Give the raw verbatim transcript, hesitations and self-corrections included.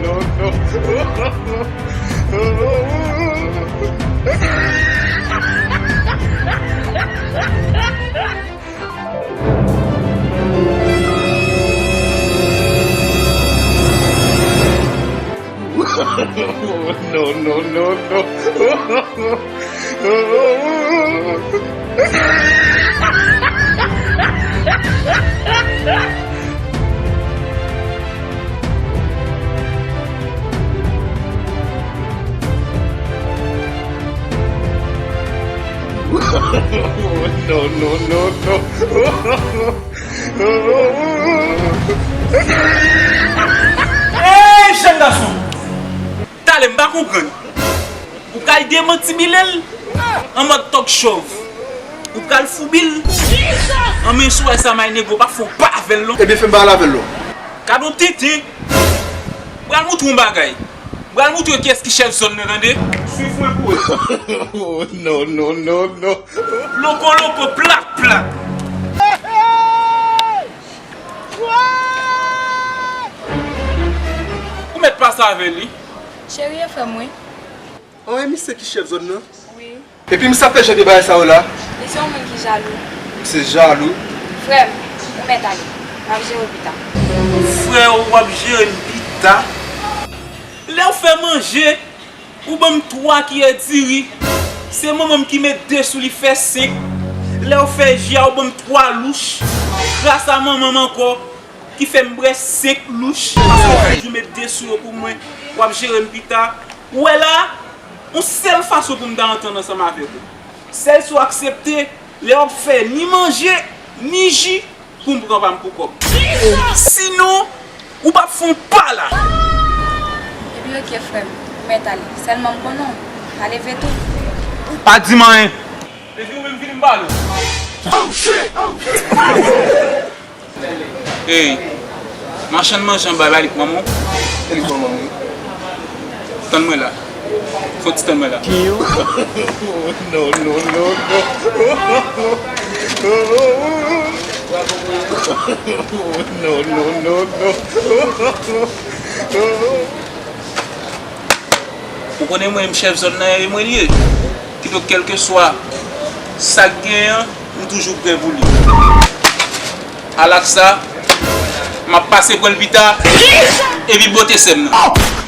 No, no. No, no, no, no. No, no, no, no. Ey, jèn gason! Talè, m pa konprann. Ou pral demantible l an mòd tòk chòv. Ou pral foubi l. An men sou wè sa may nego pa fè w pa avè l non. Ebyen fè m pale avè l non. Gad on tenten. M pral moutre w on bagay. M pral moutre w kiyès ki chèf zòn nan tande. Swiv mwen pou wè. Oh, no, no, no, no. Loko loko plak plak. Ou mèt pase avè li. Cheri e frè m wi. An e misye ki chèf zòn nan? Wi. Epi misye ap fè jan de bagay sa yo la? Li se yon moun ki jalou. Misye jalou. Frè m, ou mèt ale. M ap jere w pita. Frè w ap jere m pita? Lè w fè manje, ou ban m twa kiyè diri. Se manman m ki met de sou li fè senk. Lè w fè ji a, ou ban m twa louch. Gras a manman m ankò ki fè m bwè senk louch. Paske w toujou met de sou yo pou mwen. W ap jere m pita. Ou wè la, yon sèl fason pou m ta antann ansanm avèk ou. Sèl si w aksepte, lè w ap fè ni manje, ni ji, pou m pran pa m pou kòb. Sinon, ou p ap fè yon pa la. Epi oke frè m, ou mèt ale. Sèlman m konnen w, pa leve tou. Pa di m anyen. Epi ou menm vini m pale w. Ey, machann manje anba la, li k manman w? E li k manman m, wi. Tann mwen la. Fò w ti tann mwen la. No, no, no, no. No, no, no, no. Ou konnen mwen menm chèf zòn nan, e mwen li ye. Kidonk, kèlkeswa sa k genyen an, m toujou prè pou li. Alaksa, m ap pase pran l pita, epi bote sè m nan.